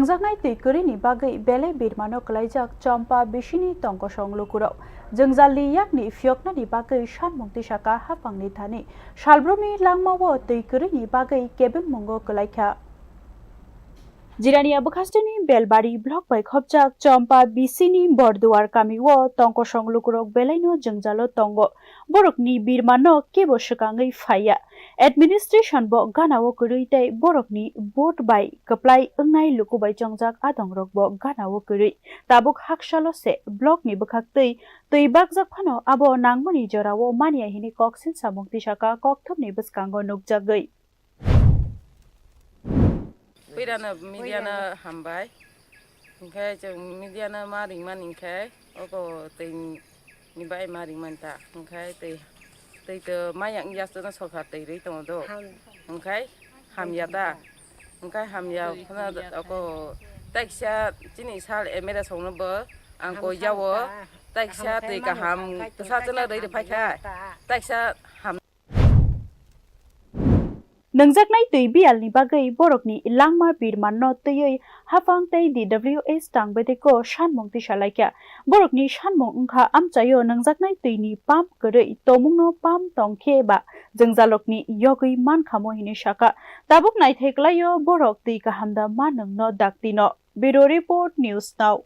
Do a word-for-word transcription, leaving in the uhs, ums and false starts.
Nangjaknai twi kwrwini bagwi belai birmano kwlaijak Champa bisini tongkosong lukurok. Jwngjal li yakni phiyoknani bagwi sanmung tisaka haphangni thani salbrumni langmao twi kwrwini bagwi kebengmungo kwlaikha. Jirania bwkhasteni Belbari block bai khopjak Champa bisini Borduar kamio tongkosong lukurok belaino jwngjalo tongo. Borokni birmano kebo swkangwi phaiya. Administration bo ganao kwrwi tei borokni vote bai kwplai wngnai luku bai chongjak adongrok bo ganao kwrwi. Tabuk haksalo se blockni bwkhaktwi twi bakjak phano abo nangmani jorao manya hini kok sinsamung tisaka kokthumni bwskango nukjagwi. Puirano media no hambai. Hinkhe chwng media no ma ringmani hinkhe oko twi ni bai ma ringmani ta. Hinkhe twi, twi to maya wngya chwngno sorkar twi rwi tongo do. Hinkhe hamya ta. Hinkhe hamya phano oko taiksa chini sal M L A songno bo ang koi jao. Taiksa twi kaham kwsa chwngno rwi rwphai kha. Taiksa ham. Nangjaknai twi biyalni bagwi borokni langma birmanno twiwi haphang tei D W S tangbedeko sanmung tisalaikha. Borokni sanmung wngkha amchaio nangjaknai twini pump kwrwi tomungno pump tongkhe ba jwngjalrokni yogwi mankhamo hinwi sakha. Tabuk naithai kwlaio borok twi kahamda ma nwngno daktino. Bureau Report, News Now.